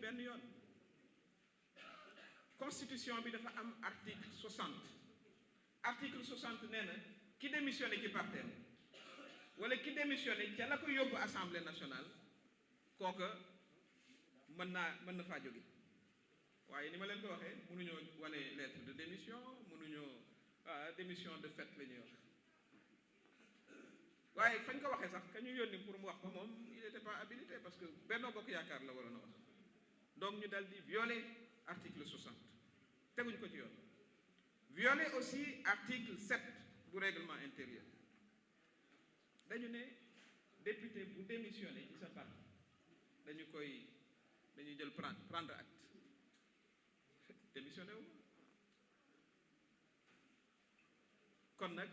benn yoon. Constitution bi dafa am article 60 article 60 nee na ki démissionné ci parteem wala ki démissionné ca la ko yóbbu assemblée nationale kooka mën na faa jóge waaye ni ma leen ko waxee mënuñoo wane lettre de démission mënuñoo démission de fait la ñuy wax waaye fañ ko waxee sax ka ñu yónni pour mu wax ko moom il n'était pas habilité parce que Benno Bokk Yaakaar la waroon a wax donc ñu dal di violer article 60 teguñ ko ci yoon violer aussi article 7 bu règlement intérieur dañu ne député bu démissionné ci sa parti dañuy jël prendre acte démissionné wu kon nag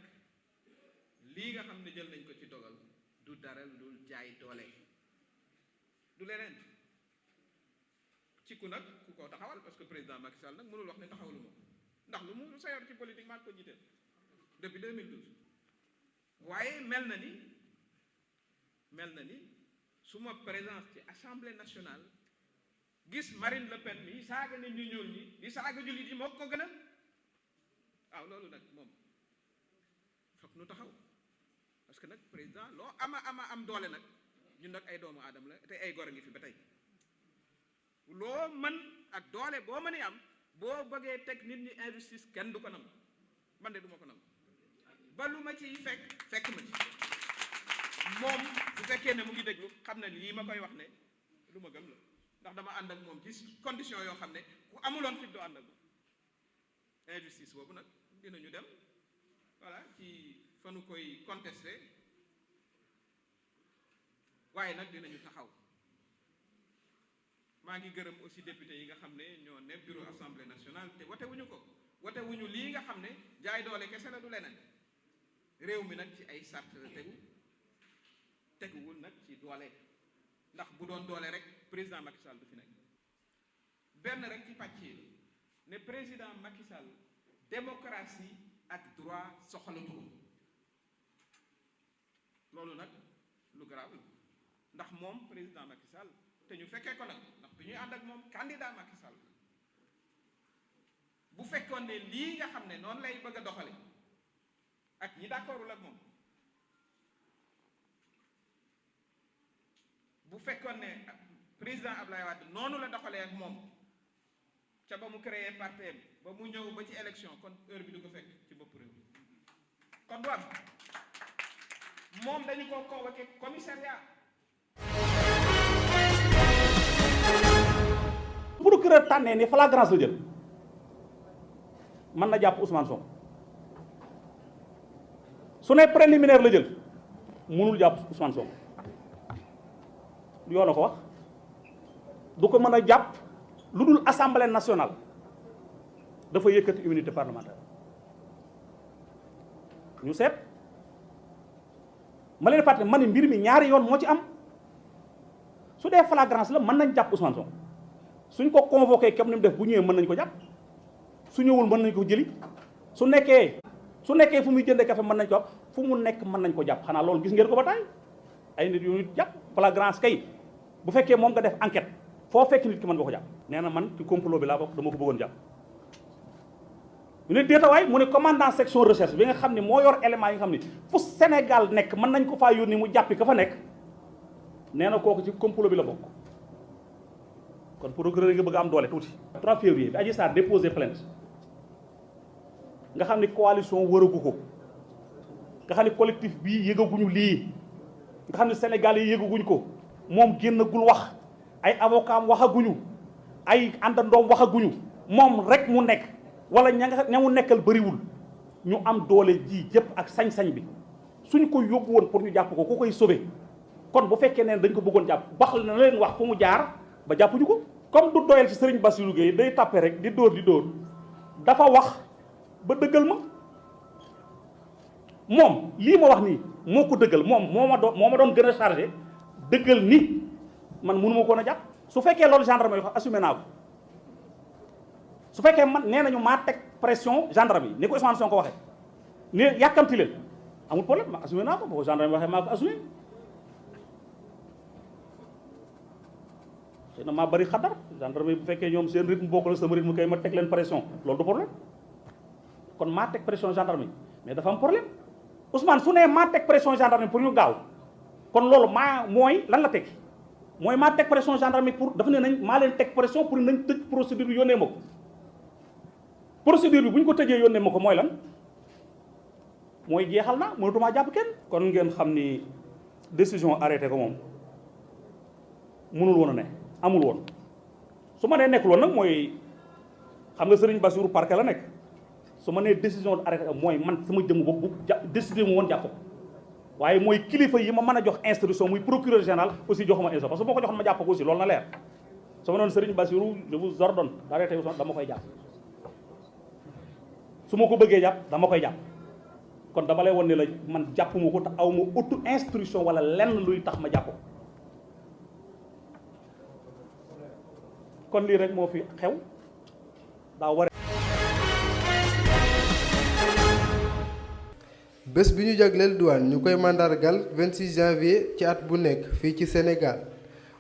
lii nga xam ne jël nañ ko ci dogal du dara lu jaay doole du leneen ci ku ko taxawal parce que président Macky Sall nag mënul wax ne taxawaluma ndax lu mu sa yor ci politique maa ko jiite depuis 2012 waaye mel na ni suma présence ci assemblée nationale gis Marine Le Pen mi saaga nit ñu ñuul ñi di saaga jullit yi moo ko gën a waaw loolu nag moom foog nu taxaw parce que nag président loo am doole nag ñun nag ay doomu aadama la te ay gor a ngi fi ba tey loo mën ak doole boo mënee am boo bëggee teg nit ñi injustice kenn du ko nangu man de du ma ko nangu ba lu ma ciy fekk ma ci moom bu fekkee ne mu ngi déglu xam na lii ma koy wax ne lu ma gëm la ndax dama ànd ak moom ci condition yoo xam ne ku amuloon fit doo ànd ak moom injustice boobu nag dinañu dem voilà ci fanu koy contesté waaye nag dinañu taxaw maa ngi gërëm aussi député yi nga xam ne ñoo ne bureau assemblée nationale te watewuñu ko watewuñu lii nga xam ne jaay doole kese la du leneen réew mi nag ci ay sart la teguwul nag ci doole ndax bu doon doole rek président Macky Sall du fi nekk benn rek ci pàcc yi ne président Macky Sall démocratie ak droit soxalatu ko loolu nag lu grave ndax moom président Macky Sall te ñu fekkee ko nag ndax bi ñuy ànd ak moom candidat Macky Sall bu fekkoon ne lii nga xam ne noonu lay bëgg a doxale ak ñi d'accordul ak moom bu fekkoon ne président Ablaye Wade noonu la doxalee ak moom ca ba mu créé parti ba mu ñëw ba ci élection kon heure bi du ko fekk ci bopp réew kon du am moom dañu ko convoqué commissariat. procureur tànnee ni flagrance la jël mën na jàpp Ousmane Sonko su ne préliminaire la jël mënul jàpp Ousmane Sonko yoon na ko wax du ko mën a jàpp lu dul assemblée nationale dafa yëkkati immunité parlementaire ñu seet ma leen fàtte ma ne mbir mi ñaari yoon moo ci am su dee flagrance la mën nañ jàpp Ousmane Sonko suñ ko convoqué képp ni mu def bu ñëwee mën nañ ko jàpp su ñëwul mën nañ ko jëli su nekkee fu muy jëndee café mën nañ ko fu mu nekk mën nañ ko jàpp xanaa loolu gis ngeen ko ba tey ay nit yu nit jàpp flagrance kay bu fekkee moom nga def enquête foo fekk nit ki mën nga ko jàpp nee na man ci complot bi laa bokk dama ko bëggoon jàpp ñu ne déetawaay mu ne commandant section recherche bi nga xam ne moo yor élément yi nga xam ne fu Sénégal nekk mën nañ ko faa yónni mu jàppi ka fa nekk nee na kooku ci complot bi la bokk kon procureur nga bëgg am doole tuuti 3 février bi Adji Sarr déposé plainte nga xam ne coalition wëragu ko nga xam ne collectif bii yëgaguñu lii nga xam ne Sénégal yi yëgaguñ ko moom génnagul wax ay avocat am waxaguñu ay àndandoom waxaguñu moom rek mu nekk wala ña mu nekkal bëriwul ñu am doole ji jëpp ak sañ-sañ bi suñ ko yóbbu woon pour ñu jàpp ko ku koy sauver kon bu fekkee ne dañ ko bëggoon jàpp wax na leen wax fu mu jaar ba jàppuñu ko comme du doyal ci Serigne Bassirou Gueye day tàppe rek di dóor dafa wax ba dëggal ma moom lii ma wax nii moo ko dëggal moom moo ma doon gën a chargé dëggal ni man mënu ma koon a jàpp su fekkee loolu gendarme yi wax assumé naa ko su fekkee man nee nañu maa teg pression gendarme yi ni ko Ousmane Sonko waxee ni yàkkamti leen amul problème ma assumé naa ko boo gendarme waxee maa ko assumé xëy na maa bëri xadar gendarmerie bu fekkee ñoom seen rythme bokk la sama rythme kay ma teg leen pression loolu du problème kon maa teg pression gendarmerie mais dafa am problème Ousmane su nee maa teg pression gendarmerie pour ñu gaaw kon loolu maa mooy lan la teg mooy maa teg pression gendarmerie pour dafa ne nañ maa leen teg pression pour nañ tëj procédure bi yónnee ma ko procédure bi bu ñu ko tëjee yónnee ma ko mooy lan mooy jeexal na mënatumaa jàpp kenn. kon ngeen xam ni décision arrêté ko moom mënul woon a ne amul woon su ma nee nekkul woon nag mooy xam nga Serigne Bassirou parquet la nekk su ma nee décision arrêté ko mooy man sama jëmm bopp bu décidé mu woon jàpp ko waaye mooy kilifa yi ma mën a jox instruction muy procureur général aussi joxuma instruction parce que boo ko joxoon ma jàpp ko aussi loolu na leer su ma noonu Serigne Bassirou je vous ordonne d'arrêter dama koy jàpp su ma ko bëggee jàpp dama koy jàpp kon dama lay won ne la man jàppuma ko te aw ma auto instruction wala lenn luy tax ma jàpp ko kon lii rek moo fi xew daa war bés bi ñu jagleel douane ñu koy mandargal 26 janvier ci at bu nekk fii ci Sénégal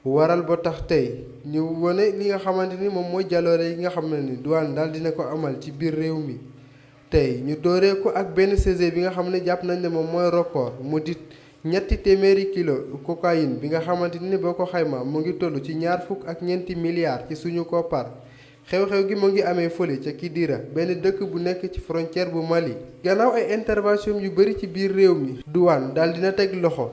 waral ba tax tey ñu wone li nga xamante ni moom mooy jaloore yi nga xam ne ni douane daal dina ko amal ci biir réew mi tey ñu dooree ko ak benn CESE bi nga xam ne jàpp nañ ne moom mooy record mu di ñetti téeméeri kilo cocaïne bi nga xamante ni boo ko xayma mu ngi toll ci ñeenti milliards ci suñu koppar xew-xew gi mu ngi amee fële ca Kidira benn dëkk bu nekk ci frontière bu Mali. gannaaw ay intervention yu bëri ci biir réew mi douane daal dina teg loxo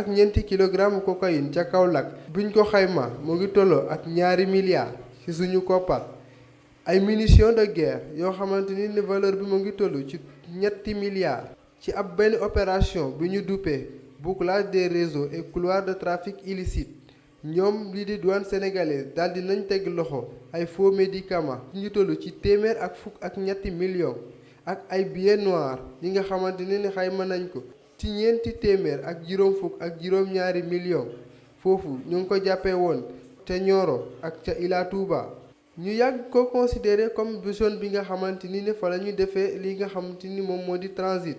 ñeenti kilogramme cocaïne ca Kaolack buñ ko xayma mu ngi tolloo ak 2 milliards ci suñu koppar ay munitions de guerre yoo xamante ni valeur bi mu ngi toll ci 3 milliards ci ab benn opération bi ñu duppee bouclage des réseaux et couloirs de trafic illicite ñoom lii di douane sénégalaise daal di nañ teg loxo ay faux médicaments ñu toll ci 103 millions ak ay billets noirs yi nga xamante ni xayma nañ ko ci 452 millions foofu ñu ngi ko jàppee woon ca Nioro ak ca Ila Touba. ñu yàgg ko considéré comme zone bi nga xamante ni fa la ñu defee li nga xamante ni moom moo di transit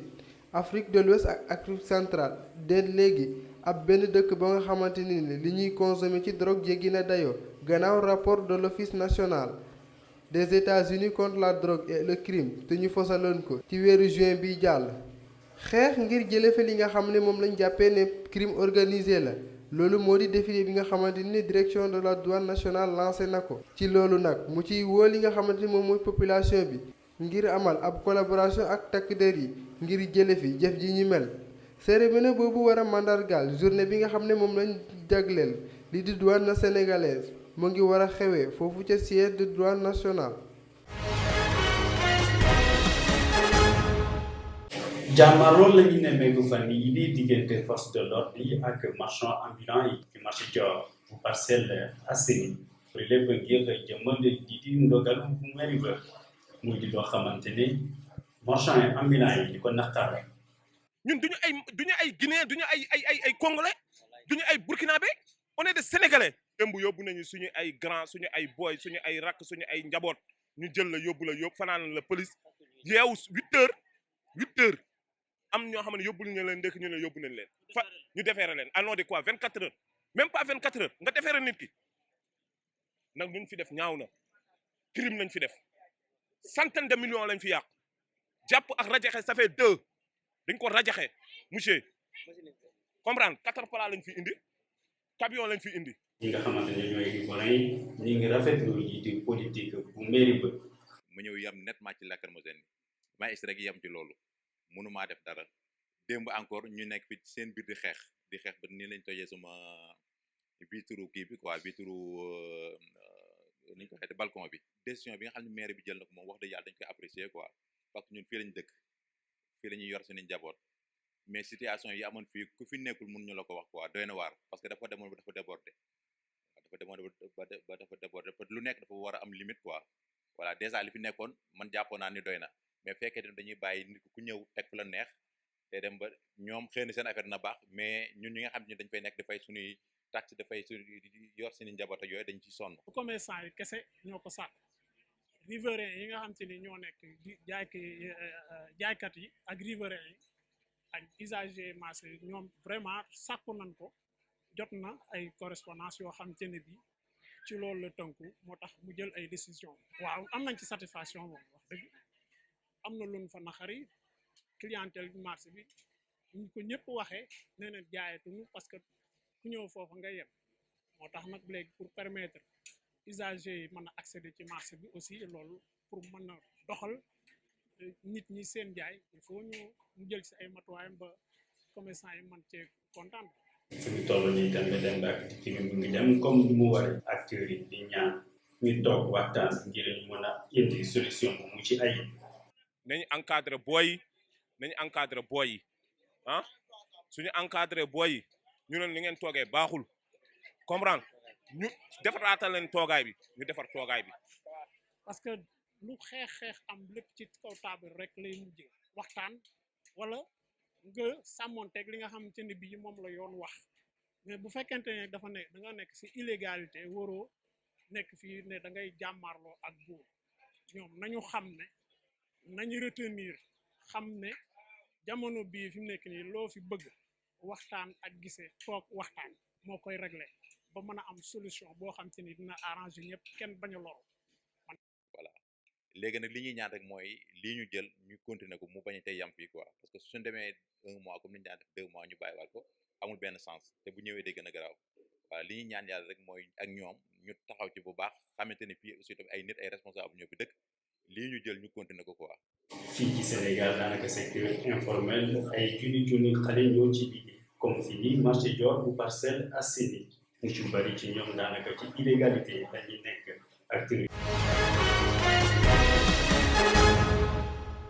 Afrique de l'Ouest ak Afrique centrale de léegi ab benn dëkk ba nga xamante ni li ñuy consommer ci drogue jéggi na dayoo gannaaw rapport de l'Office national des États-Unis contre la drogue et le crime te ñu fosaloon ko ci weeru juin bi jàll. xeex ngir jële fi li nga xam ne moom lañ jàppee ne crime organisé la loolu moo di défilé bi nga xamante ni direction de la douane nationale lancé na ko. ci loolu nag mu ciy woo li nga xamante ni moom mooy population bi ngir amal ab collaboration ak takk der yi ngir jële fi jëf ji ñu mel. cérémonie boobu war a mandargaal journée bi nga xam ne moom lañ jagleel li di douane sénégalaise mu ngi war a xewee foofu ca siège de douane nationale. jàmmarloo la ñu nemmeeku fan yii di diggante force de l'ordre yi ak marchand ambulant yi ci marché Dior bu Parcelles Assainies loolu lépp ngir jëmmal di ndogal bu mairie ba muy di loo xamante ni marchand ambulant yi di ko naqar. ñun duñu ay guinéen duñu ay congolais duñu ay burkinabé on est des sénégalais. démb yóbbu nañu suñu ay grand suñu ay boy suñu ay rakk suñu ay njaboot ñu jël la yóbbu fanaan la police yeewu 8 heures am ñoo xam ne yóbbul ñu leen ndekk ñu ne yóbbu nañ leen fa ñu defeere leen à nom de quoi 24 heures même pas 24 heures nga defeere nit ki nag luñ fi def ñaaw na crime lañ fi def centaine de millions lañ fi yàq jàpp ak rajaxe ça fait 2 dañ ko rajaxe monsieur comprendre 4 pala lañ fi indi camion lañ fi indi. ñi nga xamante ne ñooy riverains yi ñu ngi rafetlu jiite politique bu mairie ba. mu ñëw yam nettement ci lacrymogène bi maa rek yam ci loolu mënumaa def dara démb encore ñu nekk fi seen biir di xeex ba nii lañ tojee suma vitre kii bi quoi vitre niñ ko xeete balcon bi. décision bi nga xam ne maire bi jël na ko moom wax dëgg yàlla dañ koy apprécier quoi parce que ñun fii lañ dëkk fii la ñuy yor suñu njaboot mais situation yi amoon fii ku fi nekkul mun ñu la ko wax quoi doy na waar parce que dafa demoon ba dafa débordé lu nekk dafa war a am limite quoi voilà déjà li fi nekkoon man jàppoon naa ni doy na mais fekkee ne dañuy bàyyi nit ku ñëw teg fu la neex te dem ba ñoom xëy na seen affaire na baax mais ñun ñi nga xam ne dañ fay nekk dafay suñuy taxe dafay suñuy yor suñu njaboot ak yooyu dañ ci sonn. commerçant yi kese ñoo ko sàkk riverains yi nga xam te ni ñoo nekk di jaaykat yi ak riverains yi ak usager marché yi ñoom vraiment sàkku nañ ko jot na ay correspondance yoo xam te ne bi ci loolu la tënku moo tax mu jël ay décision waaw am nañ ci satisfaction moom wax dëgg am na lu ñu fa naxari clientèle bi marché bi ñu ko ñëpp waxee nee na jaayatuñu parce que ku ñëw foofu nga yem moo tax nag léegi pour permettre usagers yi mën a accéder ci marché bi aussi loolu pour mën a doxal nit ñi seen jaay il faut ñu jël ci ay matuwaayam ba commerçant yi mën cee kontaan. fi mu toll nii tamit dem ak ci mu ngi dem comme ni mu waree acteurs yi di ñaan ñu toog waxtaan ngir ñu mën a indi solution bu mu ci ay. nañu encadré booy yi nañu encadré booy yi ah suñu encadré booy yi ñu ne ni ngeen toogee baaxul comprendre ñu defaraatal leen toogaay bi ñu defar toogaay bi. parce que lu xeex am lépp ci kaw table rek lay mujjee waxtaan wala nga sàmmonteeg li nga xamante ne bii moom la yoon wax mais bu fekkente ne dafa nekk da nga nekk ci illégalité waroo nekk fii ne da ngay jàmmarloo ak góor ñoom nañu xam ne nañu retenir xam ne jamono bii fi mu nekk nii loo fi bëgg waxtaan ak gisee toog waxtaan moo koy régler ba mën a am solution boo xam te ni dina arranger ñëpp kenn bañ a loru. voilà léegi nag li ñuy ñaan rek mooy lii ñu jël ñu continuer ko mu bañ a tey yam fii quoi parce que suñu demee 1 mois comme ni ñu daan def 2 mois ñu bàyyiwaat ko amul benn sens te bu ñëwee day gën a garaaw voilà li ñuy ñaan yàlla rek mooy ak ñoom ñu taxaw ci bu baax xamante ni fii aussi tamit ay nit ay responsable ñoo fi dëkk lii ñu jël ñu continuer ko quoi. fii ci Sénégal daanaka secteur informel ay junni xale ñoo ci liggéey comme fii nii marché Dior bu Parcelles Assainies ñu ci bari ci ñoom daanaka ci illégalité dañuy nekk acteurs